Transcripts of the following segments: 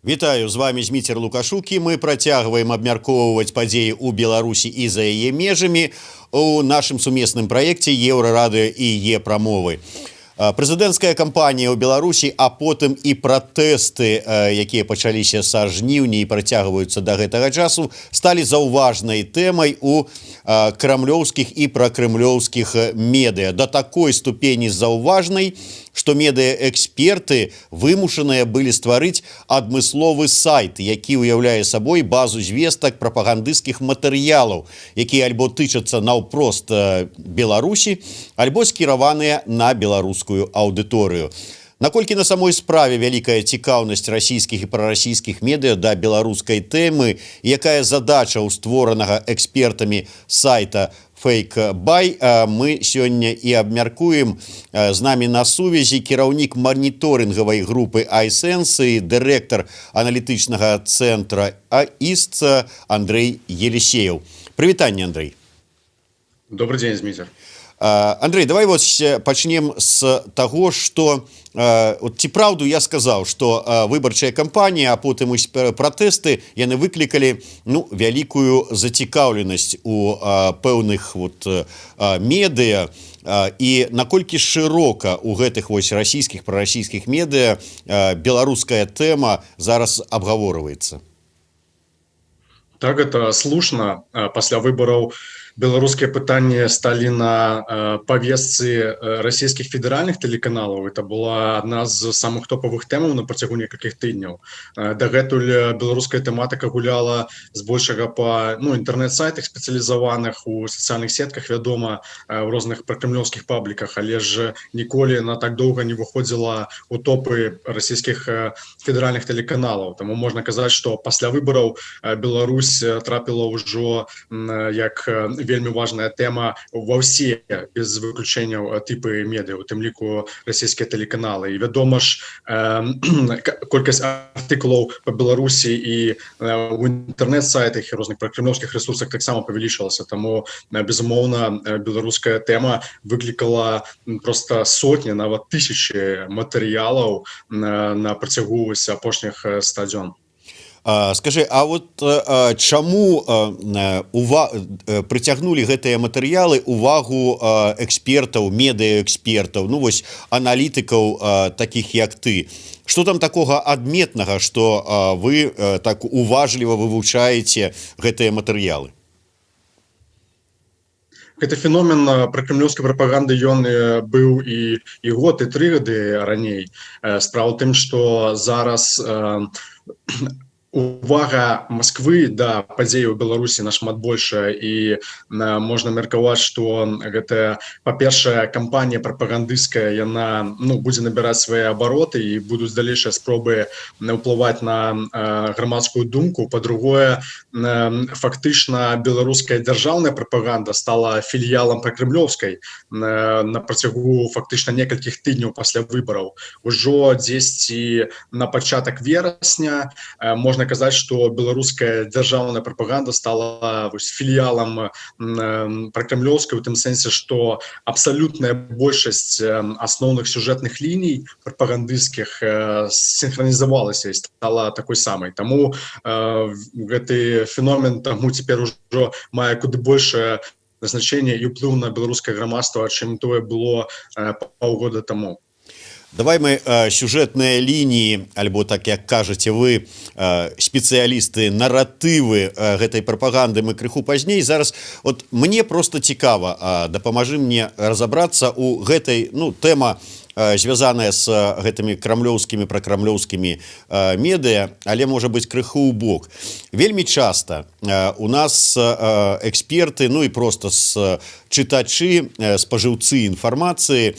Вітаю, з вами Зміцер Лукашук, і мы працягваем абмяркоўваць падзеі ў Беларусі і за яе межамі у нашым сумесным праекце Еўрарадыё і Е-прамовы. Прэзідэнцкая кампанія ў Беларусі, а потым і пратэсты, якія пачаліся са жніўня і працягваюцца да гэтага часу, сталі заўважнай тэмай у крамлёўскіх і пракрамлёўскіх медыа. Да такой ступені заўважнай, што медыаэксперты вымушаныя былі стварыць адмысловы сайт, які ўяўляе сабой базу звестак прапагандысцкіх матэрыялаў, якія альбо тычацца наўпрост Беларусі, альбо скіраваныя на беларускую аўдыторыю. Наколькі на самой справе вялікая цікаўнасць расійскіх і прарасійскіх медыа да беларускай тэмы, якая задача ў створанага экспертамі сайта Фейк-бай, мы сёння і абмяркуем. З намі на сувязі кіраўнік маніторынгавай групы iSense і дырэктар аналітычнага цэнтра АІСТ Андрэй Елісееў. Прывітанне, Андрэй. Добрый день, Зміцер. Андрэй, давай вот пачнем з таго, что вот ці праўду я сказаў, что выбарчая кампанія, а потым пратэсты, яны выклікалі, ну, вялікую зацікаўленасць у пэўных вот медыа, і наколькі шырока у гэтых вось расійскіх, прарасійскіх медыа беларуская тэма зараз абгаворваецца? Так, это слушна. Пасля выбараў беларускія пытанні сталі на павесцы расійскіх федэральных тэлеканалаў. Это была адна з самых топавых тэмаў на працягу некалькіх тыдняў. Дагэтуль беларуская тэматыка гуляла збольшага па, ну, інтэрнэт-сайтах спецыялізаваных, у сацыяльных сетках, вядома, у розных пракрамлёўскіх пабліках, але ж ніколі на так доўга не выходзіла у топы расійскіх федэральных тэлеканалаў. Таму можна казаць, што пасля выбараў Беларусь трапіла ўжо як вельмі важная тэма ва ўсе без выключэнняў тыпы медыа, у тым ліку расійскія тэлеканалы. І, вядома ж, колькасць артыкулаў по Беларусі і у інтэрнэт-сайтах і розных пракрамлёўскіх ресурсах таксама павялічылася. Таму, безумоўна, беларуская тэма выклікала просто сотні, нават тысячи матэрыялаў на працягу вось апошніх 100 дзён. Скажы, а вот чаму прыцягнулі гэтыя матэрыялы увагу экспертаў, медыаэкспертаў, ну вось аналітыкаў, таких як ты? Что там такога адметнага, что вы так уважліва вывучаеце гэтыя матэрыялы? Гэты феномен пракрамлёўскай прапаганды, ён быў і год, і 3 гады раней. Справа ў тым, што зараз увага Москвы да падзеі ў Беларусі нашмат большая, і можна меркаваць, што гэтая, па-першае, кампанія прапагандысцкая, яна, ну, будзе набіраць свае абароты і будуць далейшыя спробы ўплываць на грамадскую думку. Па-другое, фактычна беларуская дзяржаўная прапаганда стала філіялам пракрамлёўскай на працягу фактычна некалькіх тыдняў пасля выбараў. Ужо дзесьці на пачатак верасня можна казаць, што беларуская дзяржаўная прапаганда стала вось філіялам пракрамлёўскай у тым сэнсе, што абсалютная большасць асноўных сюжэтных ліній прапагандысцкіх синхронізавалася і стала такой самай. Таму гэты феномен таму цяпер ужо мае куды большее значение і ўплыў на беларускае грамадства, чым тое было паўгода таму. Давай мы сюжэтныя лініі, альбо, так, як кажаце вы, спецыялісты, наратывы гэтай прапаганды, мы крыху пазней. Зараз вот мне просто цікава, дапамажы мне разабрацца у гэтай, ну, тэма звязаная с гэтымі крамлёўскімі, пракрамлёўскімі медыа, але, можа быць, крыху ў бок. Вельмі часта у нас эксперты, ну і просто с чытачы, спажыўцы інфармацыі,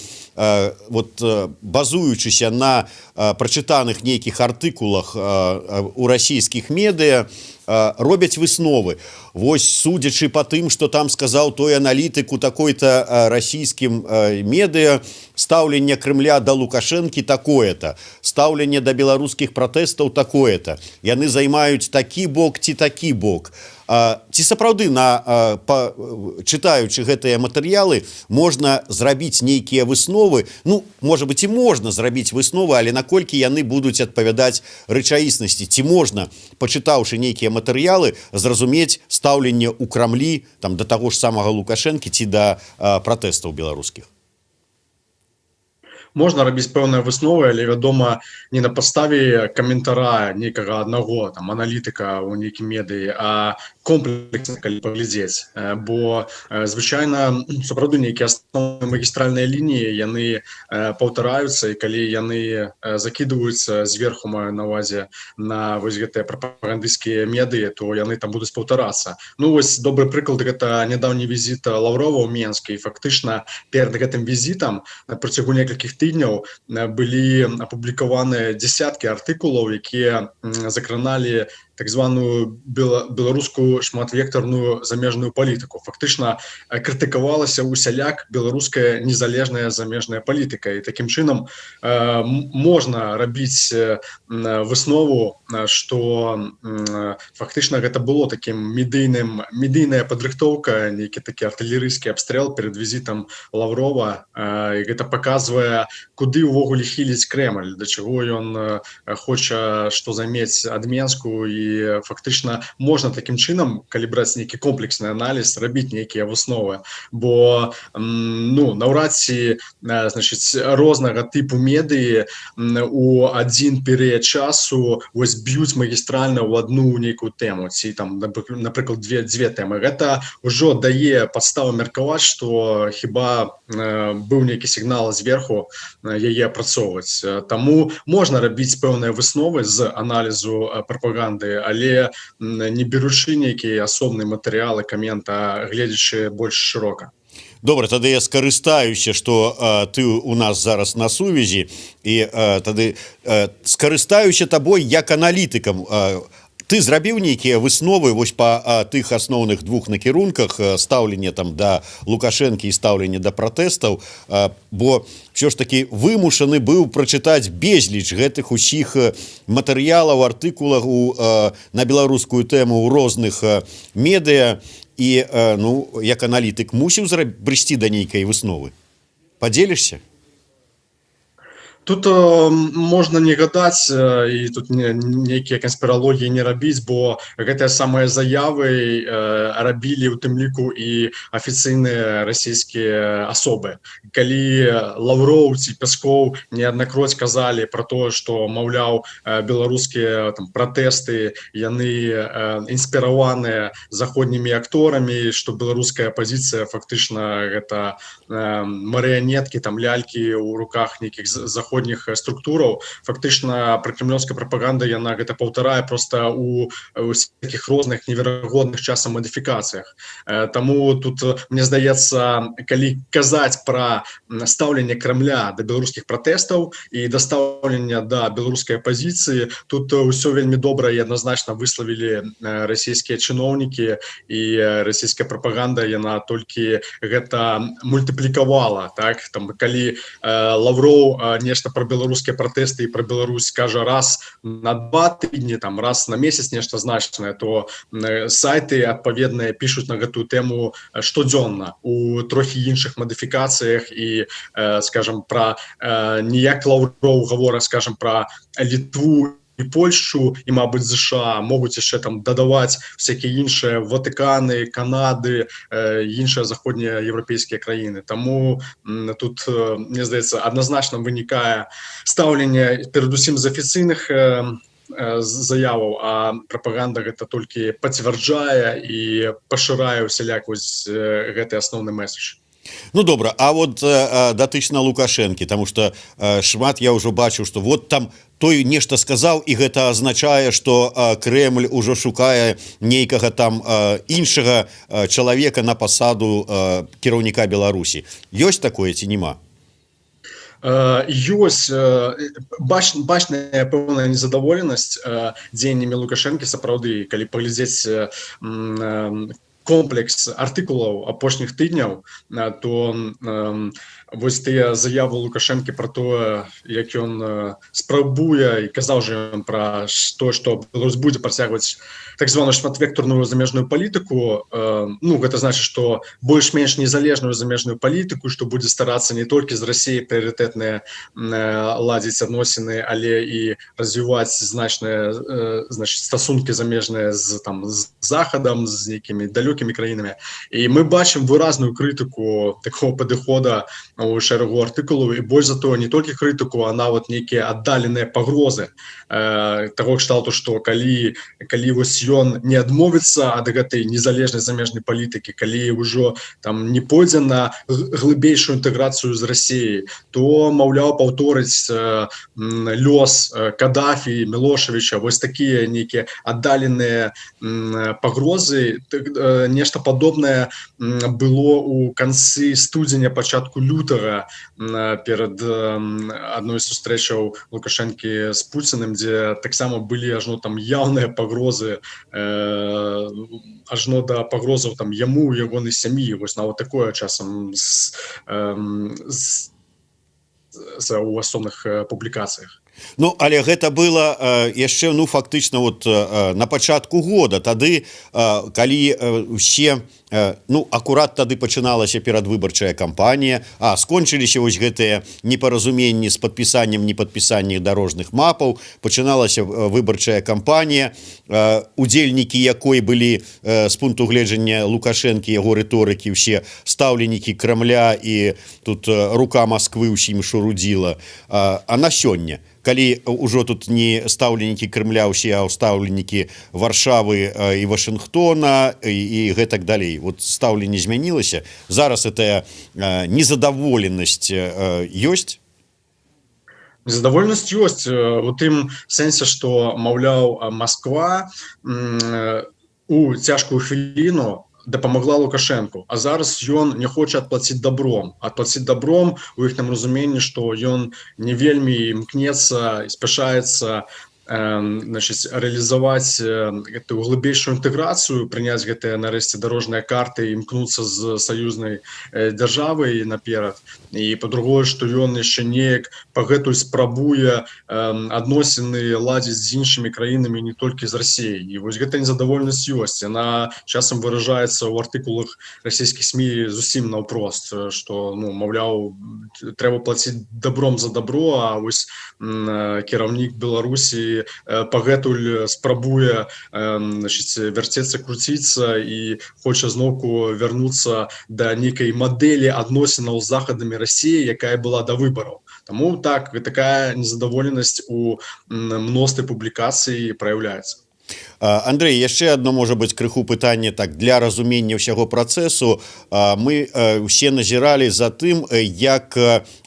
вот базуючыся на прачытаных нейкіх артыкулах у расійскіх медыа, робяць высновы: вось, судзячы по тым, что там сказаў той аналітык у такой-то расійскім медыа, стаўленне Крамля да Лукашэнкі такое-то, стаўленне да беларускіх пратэстаў такое-то, яны займаюць такі бок ці такі бок. Ці сапраўды, на па, чытаючы гэтыя матэрыялы, можна зрабіць нейкія высновы? Ну, может быть, і можна зрабіць высновы, але наколькі яны будуць адпавядаць рэчаіснасці? Ці можна, пачытаўшы нейкія матэрыялы, зразумець стаўленне ў Крамлі там да таго ж самага Лукашэнкі ці да пратэстаў беларускіх? Можна рабіць пэўныя высновы, але, вядома, не на падставе каментара нейкага аднаго там аналітыка ў нейкім медыі, а комплексна калі паглядзець, бо звычайна сапраўды нейкія асноўныя магістральныя лініі, яны паўтараюцца, і калі яны закідваюцца зверху, маю на увазе на вось гэтыя прапагандысцкія медыі, то яны там будуць паўтарацца. Ну вось добры прыклад — гэта нядаўні візіт Лаўрова ў Менск, і фактычна перад гэтым візітам на працягу некалькіх тыдняў былі апублікаваны десяткі артыкулаў, якія закраналі так званую беларускую шматвектарную замежную палітыку. Фактычна крытыкавалася усяляк беларуская незалежная замежная палітыка, і такім чынам можна рабіць выснову, что фактычна гэта было таким медыйным медыйная падрыхтоўка, нейкі такі артылерыйскі абстрэл перед візітам Лаўрова, і гэта паказвае, куды ўвогуле хіліць Крэмль, да чаго ён хоча, што займець ад Менску. І фактычна можна такім чынам, калі браць нейкі комплексны аналіз, рабіць нейкія высновы, бо, ну, наўрад ці, значыць, рознага тыпу медыі у адзін перыяд часу вось б'юць магістральна ў одну нейкую тэму ці там, напрыклад, дзве тэмы. Гэта ўжо дае падставу меркаваць, што хіба быў нейкі сігнал зверху яе апрацоўваць. Таму можна рабіць пэўныя высновы з аналізу прапаганды, але не беручы нейкія асобныя матэрыялы, камента, гледзячы больш шырока. Добра, тады я скарыстаюся, что ты у нас зараз на сувязі, і тады скарыстаюся табой як аналітыкам. Ты зрабіў нейкія высновы вось па тых асноўных двух накірунках: стаўленне там да Лукашэнкі і стаўленне да пратэстаў? Бо все ж таки вымушаны быў прачытаць безліч гэтых усіх матэрыялаў, артыкулах на беларускую тэму ў розных медыа і, ну, як аналітык мусіў прыйсці да нейкай высновы. Падзелішся? Тут можна не гадаць і тут нейкія канспіралогіі не рабіць, бо гэтыя самыя заявы рабілі ў тым ліку і афіцыйныя расійскія асобы. Калі Лаўроў ці Пяскоў неаднакроць казалі про тое, што, маўляў, беларускія там пратэсты, яны інспіраваныя заходнімі акторамі, што беларуская апазіцыя фактычна гэта марыянеткі, там лялькі ў руках нейкіх заходніх структураў, фактычна пракрамлёўская прапаганда, яна гэта паўтарае, просто у таких розных неверагодных часам мадыфікацыях. Таму тут, мне здаецца, калі казаць пра стаўленне Крамля да беларускіх пратэстаў і да стаўлення да беларускай апазіцыі, тут ўсё вельмі добра і адназначна выславілі расійскія чыноўнікі, і расійская прапаганда, яна толькі гэта мультыплікавала. Так, там калі Лаўроў нешта пра беларускія пратэсты і пра Беларусь кажа раз на 2 тыдні, там раз на месяц нешта значнае, то сайты адпаведныя пішуць на гэтую тэму штодзённа у трохі іншых мадыфікацыях і, скажем, пра ніяк Лаўроў гавора, скажем, пра Літву і Польшу і, мабыць, ЗША, могуць яшчэ там дадаваць всякие іншыя Ватыканы, Канады, іншыя заходнія еўрапейскія краіны. Таму тут, мне здаецца, адназначна вынікае стаўленне перадусім з афіцыйных заяваў, а прапаганда гэта толькі пацвярджае і пашырае усяляк вось гэты асноўны месседж. Ну добра, а вот датычна Лукашэнкі, тому что шмат я ўжо бачу, что вот там той нешта сказаў, і гэта азначае, что Крэмль ужо шукае нейкага там іншага чалавека на пасаду кіраўніка Беларусі. Ёсць такое ці няма? Ёсць бачная пэўная незадаволенасць дзеяннямі Лукашэнкі. Сапраўды, калі паглядзець комплекс артыкулаў апошніх тыдняў, то Вось тыя заявы Лукашэнкі про тое, як ён спрабуе, і казаў жа ён пра то, што Беларусь будзе працягваць так званую шматвектарную замежную палітыку. Ну, гэта значит, што больш-менш незалежную замежную палітыку, што будзе старацца не толькі з Расіяй прыярытэтныя ладзіць адносіны, але і развіваць значныя, значит, стасункі замежныя з там з Захадам, з нейкімі далёкімі краінамі. І мы бачым выразную крытыку такого падыхода у шэрагу артыкулаў, і больш за тое, не толькі крытыку, а нават нейкія аддаленыя пагрозы таго кшталту, што калі вось ён не адмовіцца ад гэтай незалежнай замежнай палітыкі, калі ўжо там не пойдзе на глыбейшую інтэграцыю з Расіяй, то, маўляў, паўторыць лёс Кадафі, Мілошевіча. Вось такія нейкія аддаленыя пагрозы. Нешта падобнае было у канцы студзеня, пачатку лютага, перад адной з сустрэчаў Лукашэнкі з Пуціным, дзе таксама былі ажно там яўныя пагрозы, ажно да пагрозаў там яму, ягонай сям'і. Вось нават такое часам з у асобных публікацыях. Ну, але гэта было яшчэ, ну, фактычна вот на пачатку года, тады, калі усе, ну, акурат тады пачыналася перадвыбарчая кампанія, а скончыліся вось гэтыя непаразуменні з падпісаннем, непадпісанні дарожных мапаў, пачыналася выбарчая кампанія, удзельнікі якой былі, з пункту гледжання Лукашэнкі, яго рыторыкі, усе стаўленікі Крамля, і тут рука Москвы ўсім шурудзіла. А на сёння, калі ўжо тут не стаўленікі Крамля ўсе, а стаўленікі Варшавы і Вашынгтона і гэтак далей, вот стаўленне змянілася зараз, это незадаволенасць ёсць? Незадаволенасць ёсць у тым сэнсе, што, маўляў, Москва у цяжкую хвіліну дапамагла Лукашенко, а зараз ён не хоча адплаціць добром. Адплаціць добром у іхным разуменні, што ён не вельмі імкнецца і спяшаецца, значит, рэалізаваць гэтую глыбейшую інтэграцыю, прыняць гэтыя нарэшце дарожныя карты, імкнуцца з саюзнай дзяржавай наперад. І па-другое, што ён яшчэ неяк пагэтуль спрабуе адносіны ладзіць з іншымі краінамі, не толькі з Расіяй. І вось гэта незадаволенасць ёсць, яна часам выражаецца ў артыкулах расійскіх СМІ зусім наўпрост, што, ну, маўляў, трэба плаціць добром за добро, а вось кіраўнік Беларусі пагэтуль спрабуе, значит, вярцецца, круціцца і хоча зноўку вярнуцца да нейкай мадэлі адносінаў з Захадамі, Расіі, якая была да выбараў. Таму так, такая незадаволенасць у мностве публікацый праяўляецца. Андрей, яшчэ одно, можа быть, крыху пытанне так для разумення ўсяго працэсу. Мы усе назіралі за тым, як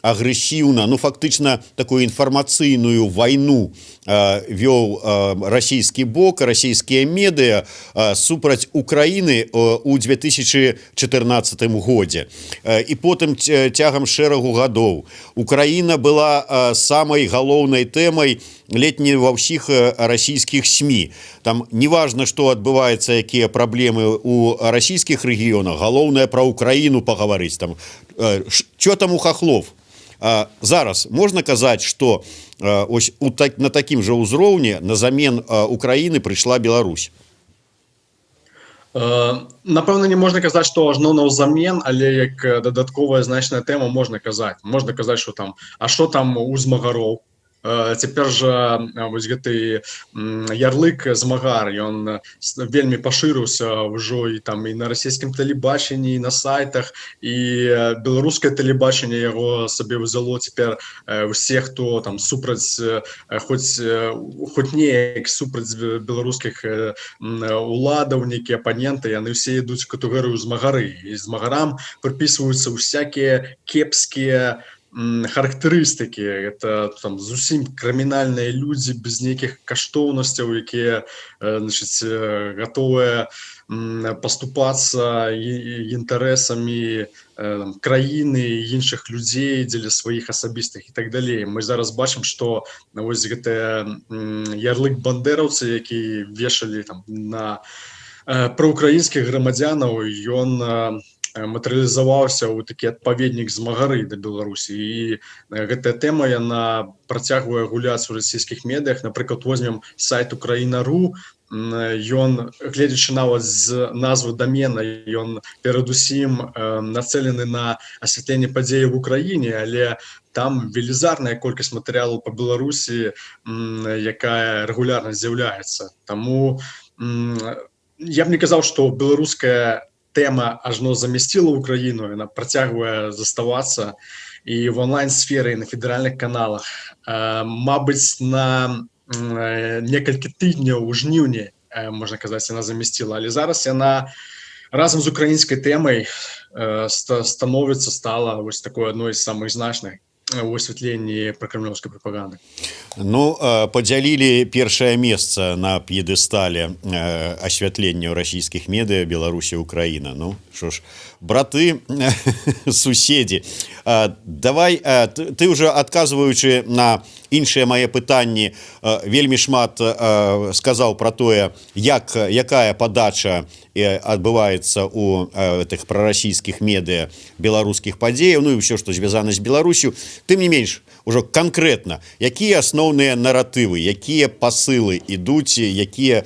агрэсіўна, ну, фактычна такую інфармацыйную вайну вёў расійскі бок, расійскія медыа супраць Украіны у 2014 годзе і потым цягам шэрагу гадоў. Украіна была самай галоўнай тэмай ледь не ва ўсіх расійскіх СМІ. Там неважно, что адбываецца, якія праблемы у расійскіх рэгіёнах, галоўнае — пра Украіну пагаварыць, там, что там у хохлов. Зараз можна казаць, что ось так, на такім жа ўзроўні на замен Украіны прыйшла Беларусь? Напэўна, не можна казаць, што ажно наўзамен, але як дадатковая значная тэма можна казаць. Можна казаць, что там, а что там у змагароў? Цяпер жа вось гэты ярлык «змагар», ён вельмі пашырыўся ўжо і там і на расійскім тэлебачанні, і на сайтах, і беларускае тэлебачанне яго сабе ўзяло. Цяпер усе, хто там супраць, хоць неяк супраць беларускіх уладаў, нейкія апаненты, яны ўсе ідуць у катэгорыю «змагары», і змагарам прыпісваюцца ўсякія кепскія характарыстыкі. Это там зусім крымінальныя людзі без нейкіх каштоўнасцяў, якія, значит, гатовыя паступацца інтарэсамі краіны, іншых людзей дзеля сваіх асабістых і так далей. Мы зараз бачым, что вось гэтыя ярлык «бандераўцы», які вешалі там на праўкраінскіх грамадзянаў, ён матэрыялізаваўся ў такі адпаведнік змагары да Беларусі. І гэтая тэма, яна працягвае гуляць у расійскіх медыях. Напрыклад, возьмем сайт Украіна.ру. Ён, гледзячы нават з назвы дамена, ён перадусім нацэлены на асвятленне падзеі в Украіне, але там велізарная колькасць матэрыялаў по Беларусі, якая рэгулярна з'яўляецца. Таму я б не казаў, што беларуская тэма ажно замясціла Украіну, яна працягвае заставацца і в онлайн-сферы, і на федэральных каналах. Мабыць, на некалькі тыдняў у жніўні, можна казаць, яна замясціла, але зараз яна разам з украінскай тэмай становіцца, стала вось такой адной з самых значных у асвятленні пракрамлёўскай прапаганды. Ну, падзялілі першае месца на п'едэстале асвятлення ў расійскіх медыа Беларусі, Украіна. Ну що ж, браты, суседзі. Давай, ты уже, адказваючы на іншыя мае пытанні, вельмі шмат сказаў про тое, як, якая падача адбываецца у тых прарасійскіх медыа беларускіх падзеяў, ну і ўсё, што звязана з Беларусю. Тым не менш, ужо канкрэтна, якія асноўныя наратывы, якія пасылы ідуць, якія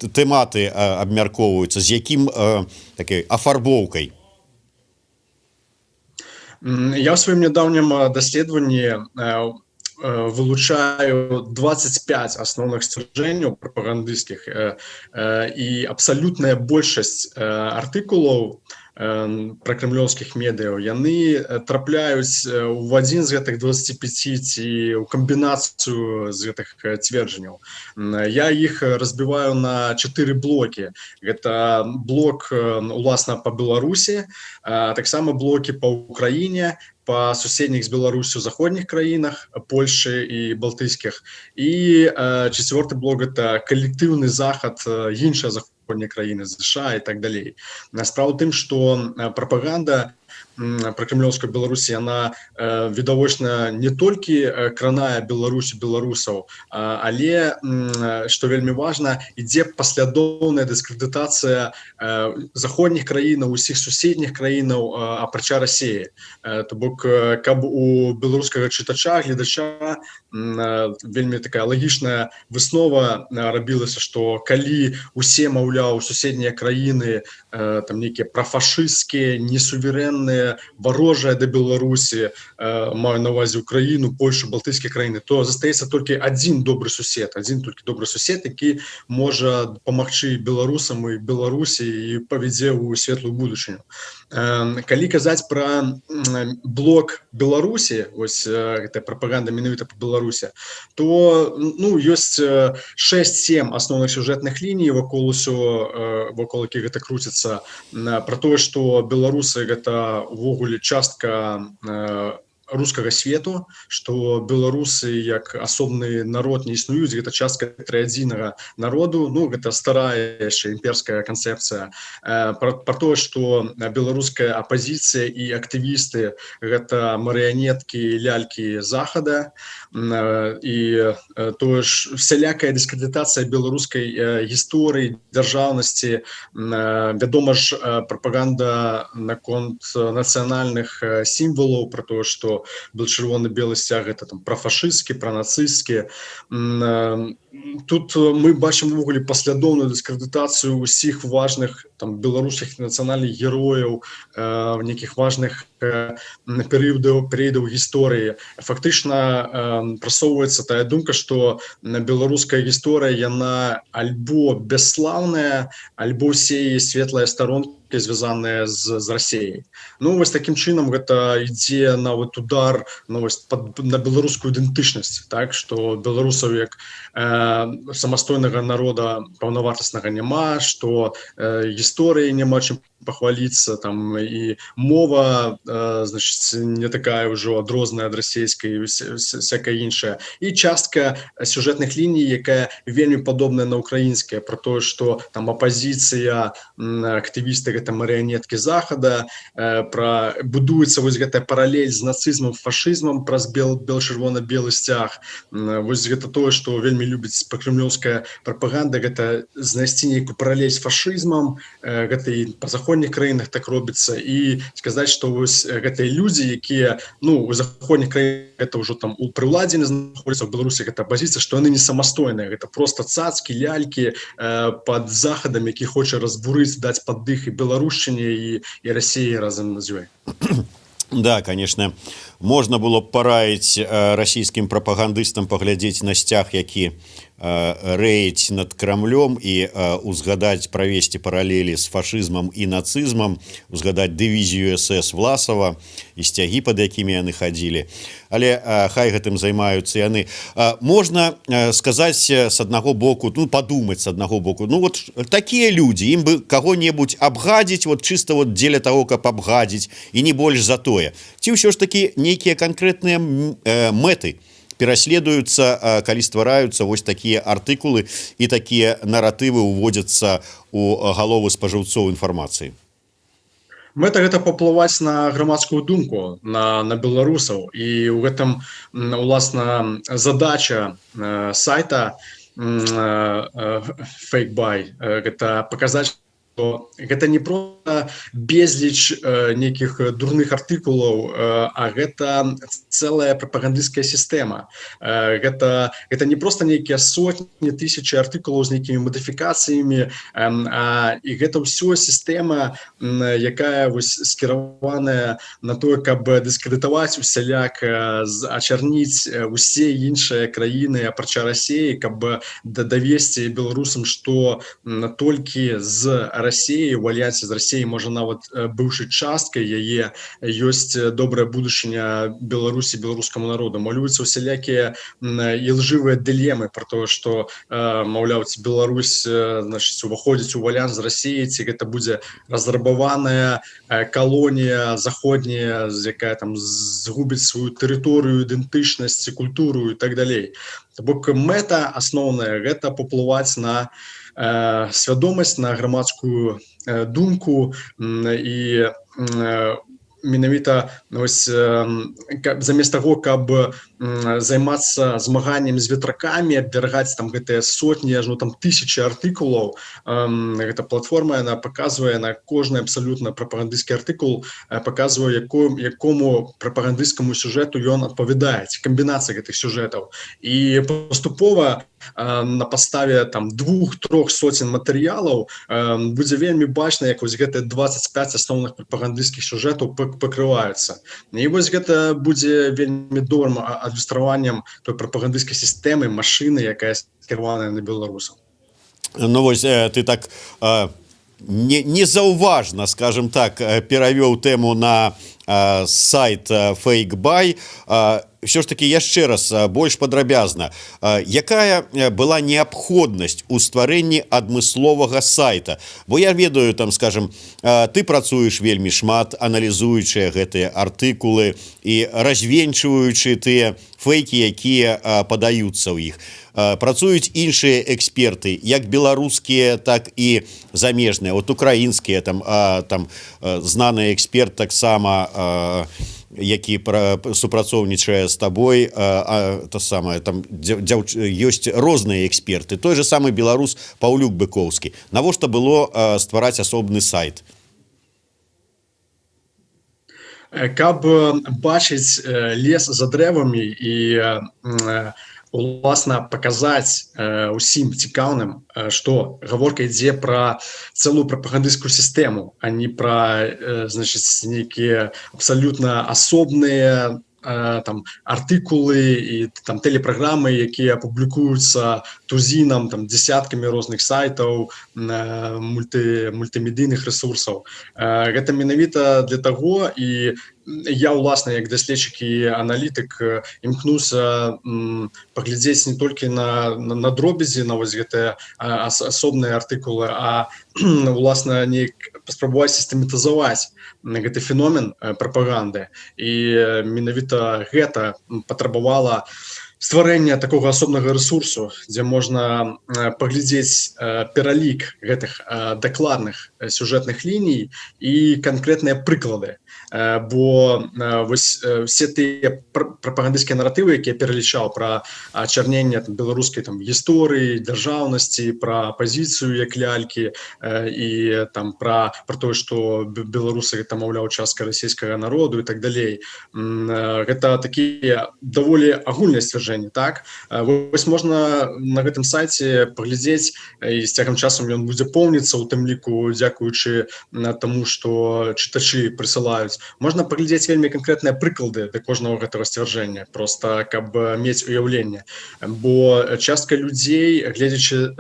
тэматы абмяркоўваюцца, з якім такой афарбоўкай? Я ў сваім нядаўнім даследаванні вылучаю 25 асноўных сцвярджэнняў прапагандысцкіх, і абсалютная большасць артыкулаў пракрамлёўскіх медыяў, яны трапляюць ў адзін з гэтых 25 ці ў камбінацыю з гэтых цверджанняў. Я іх разбіваю на чатыры блокі. Гэта блок уласна па Беларусі, таксама блокі па Украіне, па суседніх з Беларусю заходніх краінах, Польшы і балтыйскіх, і чацвёрты блок — это калектыўны захад, іншая заходнія краіны, ЗША і так далей. Справа тым, что прапаганда пракрамлёўскай Беларусі, яна відавочна не толькі кранае Беларусь, беларусаў, але, што вельмі важна, ідзе паслядоўная дыскрэдытацыя заходніх краінаў, усіх суседніх краінаў, апрача Расеі. То бок каб у беларускага чытача, гледача вельмі такая лагічная выснова рабілася, што калі усе, маўляў, суседнія краіны там нейкія прафашысцкія, несуверэнныя, варожыя да Беларусі, маю на увазе Украіну, Польшу, балтыйскія краіны, то застаецца толькі адзін добры сусед, адзін толькі добры сусед, які можа дапамагчы беларусам і Беларусі і павядзе ў светлую будучыню. Калі казаць пра блок Беларусі, ось гэтая прапаганда менавіта по Беларусі, то, ну, ёсць 6-7 асноўных сюжэтных ліній, вакол усё, вакол якіх гэта круціцца: про тое, што беларусы — гэта увогуле частка рускага свету, што беларусы як асобны народ не існуюць, гэта частка трыадзінага народу, ну, гэта старая яшчэ імперская канцэпцыя, пра тое, што беларуская апазіцыя і актывісты — гэта марыянеткі, лялькі захада, і тое ж всялякая дыскрэдытацыя беларускай гісторыі, дзяржаўнасці, вядома ж, прапаганда наконт нацыянальных сімвалаў, пра тое, што был чырвоны-белы сцяг — это там прафашысцкі, пранацысцкі. Тут мы бачым увогуле паслядоўную дыскрэдытацыю ўсіх важных там беларускіх нацыянальных герояў, нейкіх важных перыядаў гісторыі. Фактычна прасоўваецца тая думка, што беларуская гісторыя, яна альбо бясслаўная, альбо ўсе яе светлыя старонкі звязаныя з Расеяй. Ну, вось такім чынам гэта ідзе нават удар, ну, вось, на беларускую ідэнтычнасць, так што беларусаў як самастойнага народа паўнавартаснага няма, што гісторыі няма чым пахваліцца там, і мова значит, не такая ўжо адрозная ад расійскай, всякая іншая. І частка сюжэтных ліній, якая вельмі падобная на украінская, про тое, что там апазіцыя, актывісты — гэта марыянеткі захада, пра будуецца вось гэтая паралель з нацызмам, фашызмам праз бел чырвона-белы сцяг. Вось гэта тое, што вельмі любіць. робіць пракрамлёўская прапаганда, гэта знайсці нейкую паралель з фашызмам. Гэта і па заходніх краінах так робіцца, і сказаць, што вось гэтыя людзі, якія, ну, у заходніх краінах это ўжо там у прыўладзе не знаходзіцца, у Беларусі гэта апазіцыя, што яны не самастойныя, гэта просто цацкі, лялькі под Захадам, які хоча разбурыць, даць пад дых і беларушчыне, і Расіі разам з ёй. Да, конечно, можна было б параіць расійскім прапагандыстам паглядзець на сцяг, які рэець над Крамлём, і узгадаць, правесці паралелі з фашызмам і нацызмам, узгадаць дывізію СС Власова і сцягі, пад якімі яны хадзілі. Але хай гэтым займаюцца яны. Можна сказаць с аднаго боку, ну, падумаць с аднаго боку: ну вот такія людзі, ім бы кого-небудзь абгадзіць, вот чисто вот дзеля того, каб абгадзіць, і не больш за тое. Ці ўсё ж таки нейкія канкрэтныя мэты пераследуюцца, калі ствараюцца вось такія артыкулы і такія наратывы уводзяцца у галовы спажыўцоў інфармацыі? Мэта — гэта паўплываць на грамадскую думку, на беларусаў. І ў гэтым, уласна, задача сайта фейкбай, гэта паказаць, гэта не просто безліч нейкіх дурных артыкулаў, а гэта цэлая прапагандысцкая сістэма. Гэта не просто нейкія сотні, тысячи артыкулаў з нейкімі мадыфікацыямі, і гэта ўсё сістэма, якая вось скіраваная на тое, каб дыскрэдытаваць усяляк, ачарніць усе іншыя краіны апрача Расеі, каб давесці беларусам, што толькі з Расіяй, у альянсе з Расіяй, можа, нават быўшы часткай яе, ёсць добрая будучыня Беларусі, беларускаму народу. Малююцца усялякія і лжывыя дылемы про тое, что, маўляў, ці Беларусь, значит, уваходзіць у альянс з Расіяй, ці гэта будзе разрабаваная калонія заходняя, з якая там згубіць сваю тэрыторыю, ідэнтычнасць, культуру і так далей. То бок мэта асноўная — гэта паўплываць на свядомасць, на грамадскую думку. І менавіта ось замест таго, каб займацца змаганнем з ветракамі, абвяргаць там гэтыя сотні, ажно там тысячи артыкулаў, гэта платформа, она паказвае на кожны абсалютна прапагандысцкі артыкул, паказвае, якому прапагандысцкаму сюжэту ён адпавядае, камбінацыя гэтых сюжэтаў. І паступова на падставе там 2-3 сотен матэрыялаў будзе вельмі бачна, як вось гэтыя 25 асноўных прапагандысцкіх сюжэтаў пакрываюцца. І вось гэта будзе вельмі добрым адлюстраваннем той прапагандысцкай сістэмы, машыны, якая скіраваная на беларусаў. Ну вось ты так незаўважна, скажем так, перавёў тэму на сайт фейкбай. Все ж таки яшчэ раз, больш падрабязна: якая была неабходнасць у стварэнні адмысловага сайта? Бо я ведаю, там, скажем, ты працуеш вельмі шмат, аналізуючыя гэтыя артыкулы і развенчваючы тыя фэйкі, якія падаюцца ў іх. Працуюць іншыя эксперты, як беларускія, так і замежныя, вот украінскія там, там знаны эксперт таксама, які супрацоўнічае з табой, то самае там ёсць розныя эксперты, той же самы беларус Паўлюк Быкоўскі. Навошта было ствараць асобны сайт? Каб бачыць лес за дрэвамі і, уласна, паказаць усім цікаўным, што гаворка ідзе пра цэлую прапагандысцкую сістэму, а не пра, значыць, нейкія абсалютна асобныя там артыкулы і там тэлепраграмы, якія публікуюцца тузінам, там десяткамі розных сайтаў, мультымедыйных ресурсаў. Гэта менавіта для таго, і я, уласна, як даследчык і аналітык, імкнуся паглядзець не толькі на дробязі, на вось гэтыя асобныя артыкулы, а, уласна, неяк паспрабаваць сістэматызаваць гэты феномен прапаганды. І менавіта гэта патрабавала стварэння такога асобнага ресурсу, дзе можна паглядзець пералік гэтых дакладных сюжэтных ліній і канкрэтныя прыклады. Бо вось все тыя прапагандысцкія наратывы, якія пералічаў, пра ачарненне там беларускай там гісторыі, дзяржаўнасці, пра апазіцыю як лялькі і там пра тое, што беларусы — гэта, маўляў, частка расійскага народу, і так далей, гэта такія даволі агульныя сцвярджэнні. Так вось, можна на гэтым сайце паглядзець, і з цягам часам ён будзе поўніцца, у тым ліку дзякуючы таму, што чытачы прысылаюць, можна паглядзець вельмі канкрэтныя прыклады да кожнага гэтага сцвярджэння, просто каб мець уяўленне. Бо частка людзей, гледзячы,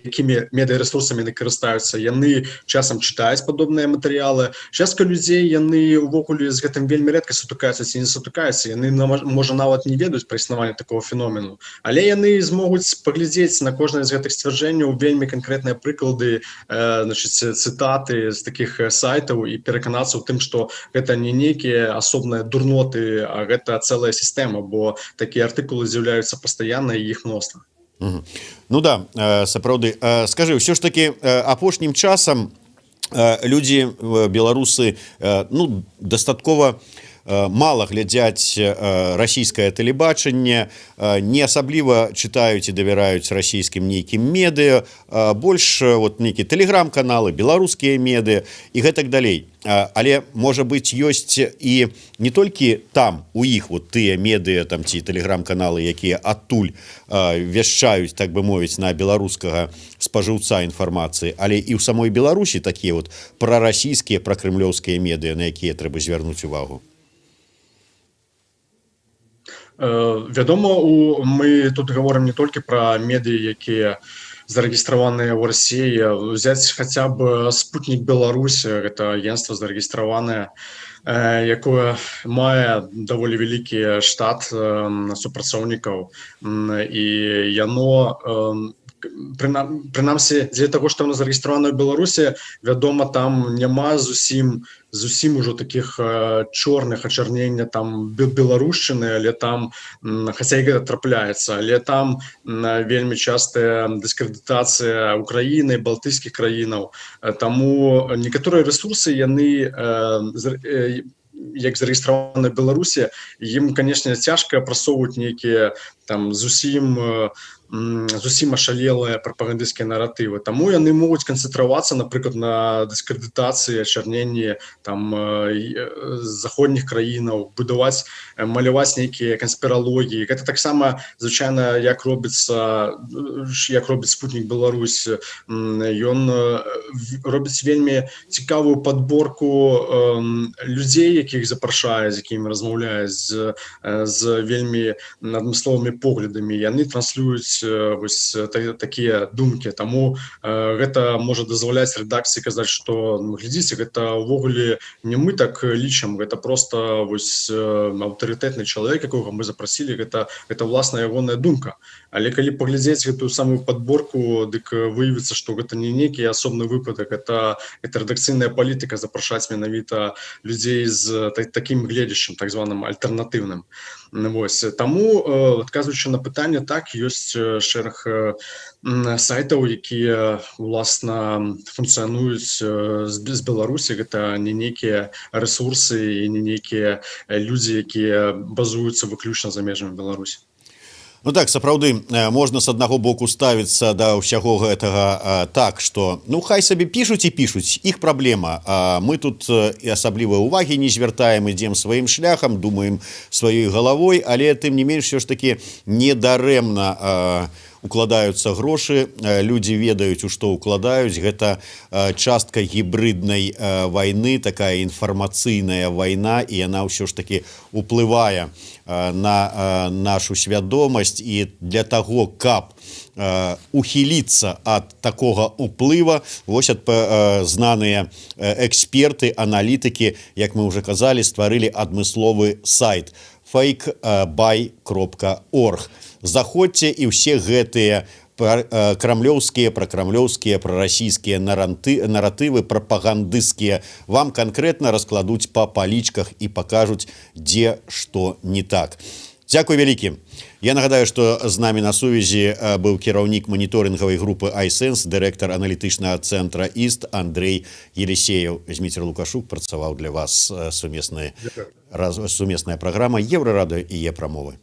якімі медыарэсурсамі яны карыстаюцца, яны часам чытаюць падобныя матэрыялы. Частка людзей, яны увогуле з гэтым вельмі рэдка сутыкаюцца ці не сутыкаюцца, яны можа нават не ведаюць пра існаванне такого феномену, але яны змогуць паглядзець на кожнае з гэтых сцвярджэнняў вельмі канкрэтныя прыклады, значыць, цытаты з такіх сайтаў і пераканацца ў тым, што гэта не нейкія асобныя дурноты, а гэта цэлая сістэма, бо такія артыкулы з'яўляюцца пастаянна і іх мноства. Ну да, сапраўды. Скажы, ўсё ж таки апошнім часам людзі, беларусы, ну, дастаткова мала глядзяць расійскае тэлебачанне, не асабліва чытаюць і давяраюць расійскім нейкім медыа, больш вот нейкі тэлеграм-каналы, беларускія медыа і гэтак далей. Але, можа быць, ёсць і не толькі там у іх вот тыя медыа там ці тэлеграм-каналы, якія адтуль вяшчаюць, так бы мовіць, на беларускага спажыўца інфармацыі, але і ў самой Беларусі такія вот прарасійскія, пракрамлёўскія медыа, на якія трэба звярнуць увагу. Вядома, мы тут гаворым не толькі пра медыі, якія зарэгістраваныя ў Расіі. Взять хаця б «Спутник Беларусь», гэта агентство зарэгістраванае, якое мае даволі вялікі штат супрацоўнікаў, і яно прынамсі дзеля таго, што яно зарэгістравана ў Беларусі, вядома, там няма зусім ужо таких чорных ачарнення там беларушчыны, але там, хаця і гэта трапляецца, але там вельмі частая дыскрэдытацыя Украіны, балтыйскіх краінаў. Таму некаторыя ресурсы, яны як зарэгістраваны Беларусі, ім, конечно, цяжка прасоўваць нейкія там зусім ашалелыя прапагандысцкія наратывы. Таму яны могуць канцэнтравацца, напрыклад, на дыскрэдытацыі, ачарненні там заходніх краінаў, будаваць, маляваць нейкія канспіралогіі. Гэта таксама звычайна як робіцца, як робіць «Спутник Беларусь». Ён робіць вельмі цікавую подборку людзей, якіх запрашае, з якімі размаўляе, з вельмі адмысловымі поглядамі, яны транслююць вось такія думкі. Таму гэта можа дазваляць рэдакцыі казаць, што, ну, глядзіце, гэта ўвогуле не мы так лічым, гэта просто вось аўтарытэтны чалавек, якога мы запрасілі, гэта власна ягоная думка. Але калі паглядзець гэтую самую подборку, дык выявіцца, што гэта не нейкі асобны выпадак, это рэдакцыйная палітыка — запрашаць менавіта людзей з такім гледзяшчам, так званым альтэрнатыўным. Вось таму, адказваючы на пытанне, так, ёсць шэраг сайтаў, якія уласна функцыянуюць з Беларусі. Гэта не нейкія рэсурсы і не нейкія людзі, якія базуюцца выключна за межамі Беларусі. Ну так, сапраўды, можна с аднаго боку ставіцца да ўсяго гэтага так, что, ну, хай сабе пішуць і пішуць, іх праблема, а мы тут і асаблівай увагі не звяртаем, ідзем сваім шляхам, думаем сваёй галавой. Але тым не менш все ж таки недарэмна укладаюцца грошы, людзі ведаюць, у што укладаюць. Гэта частка гібрыднай вайны, такая інфармацыйная вайна, і яна ўсё ж таки уплывае на нашу свядомасць. І для таго, каб ухіліцца ад такога уплыва, вось ад знаныя эксперты, аналітыкі, як мы уже казалі, стварылі адмысловы сайт fakebuy.org. Заходзьце, і ўсе гэтыя крамлёўскія, пракрамлёўскія, прарасійскія наратывы прапагандысцкія вам канкрэтна раскладуць па палічках і пакажуць, дзе што не так. Дзякуй вялікі. Я нагадаю, што з намі на сувязі быў кіраўнік маніторынгавай групы iSense, дырэктар аналітычнага цэнтра «Іст» Андрэй Елісееў. Зміцер Лукашук працаваў для вас. Сумесная праграма Еўрарадыё і Е-прамовы.